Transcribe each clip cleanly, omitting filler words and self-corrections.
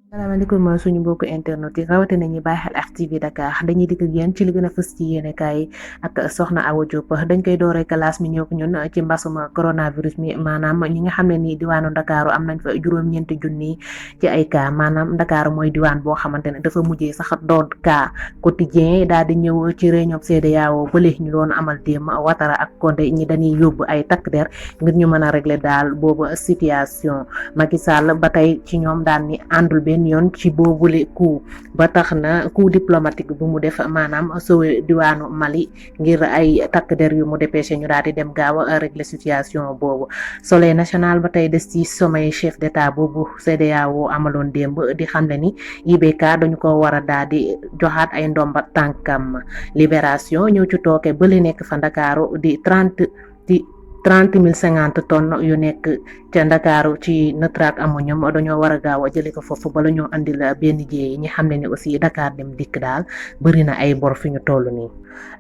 Salaamaaleykum suñu mbokku internet yi rawatina ñi bàyyi xel RTV Dakar dañuy dikk ak yéen ci li gën a fës ci yéenekaay ak soxna Awa Diop dañ koy dooree classe mi ñëw ak ñun ci mbasum coronavirus mi maanaam ñi nga xam ne nii diwaanu Dakar am nañ fa juróom-ñeenti junni ci ay cas maanaam Dakar mooy diwaan boo xamante ne dafa mujjee sax doon cas quotidien daal di ñëw ci réunion CEDEAO ba léegi ñu doon amal démb Ouattara ak Condé ñi dañuy yóbbu ay takk der ngir ñu mën a régler daal boobu situation Macky Sall ba tey ci ñoom daan ni àndul benn yoon ci boobule coup ba tax na coup diplomatique bu mu def maanaam sowe diwaanu Mali ngir ay takk der yu mu dépêché ñu daal di dem gaaw a régler situation boobu. Soleil national ba tey des ci sommet chef d'état boobu CEDEAO amaloon démb di xam ne ni IBK dañu ko war a daal di joxaat ay ndomba tànkam. Libération ñëw ci tooke ba li nekk fa Ndakaaru di 30,050 tonnes yu nekk ca Ndakaaru ci nitrate ammonium dañoo war a gaaw a jëlee ko foofu bala ñoo andil benn jéey ñi xam ne ni aussi Dakar dem dikk daal bëri na ay bor fi ñu toll nii.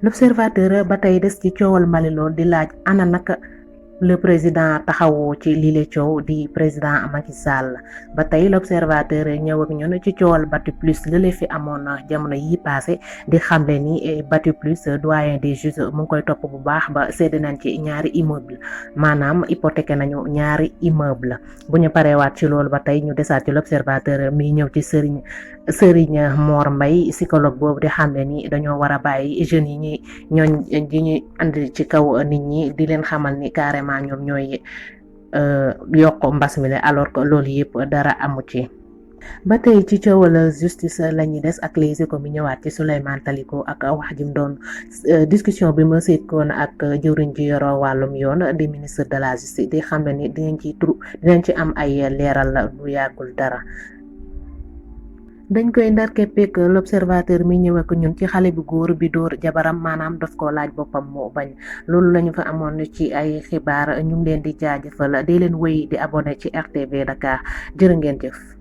L'observateur ba tey des ci coowal Mali lool di laaj ana naka le président taxawoo ci lile coow di président Macky Sall ba tey l'observateur ñëw ak ñun ci coowal Bati Plus lële fi amoon na jamono yi passé di xamle ni Bati Plus doyen des juges mu ngi koy topp bu baax ba sédd nañ ci ñaari immeuble maanaam hypothéqué nañu ñaari immeuble bu ñu pareewaat ci loolu ba tey ñu desaat ci l'observateur mi ñëw ci Serigne Mor Mbaye psychologue boobu di xamle ni dañoo war a bàyyi jeunes yi ñuy andi ci kaw nit ñi di leen xamal ni carrément ñoom ñooy yokk mbas mi la alors que loolu yëpp dara amu ci. ba tey ci coowal justice la ñuy des ak Les Échos mi ñëwaat ci Souleymane Teliko ak wax ji mu doon discussion bi ma seetkoon ak jëwriñ ji yoro wàllum yoon di ministre de la justice di xam ne ni dinañ ci am ay leeral bu yàggul dara. dañ koy ndar keppeek l'observateur mi ñëw ak ñun ci xale bu góor bi dóor jabaram maanaam daf ko laaj boppam moo bañ loolu lañu fa amoon ci ay xibaar ñu ngi leen di jaajëfal di leen wéy di abonné ci RTV Dakar jërë ngeen jëf.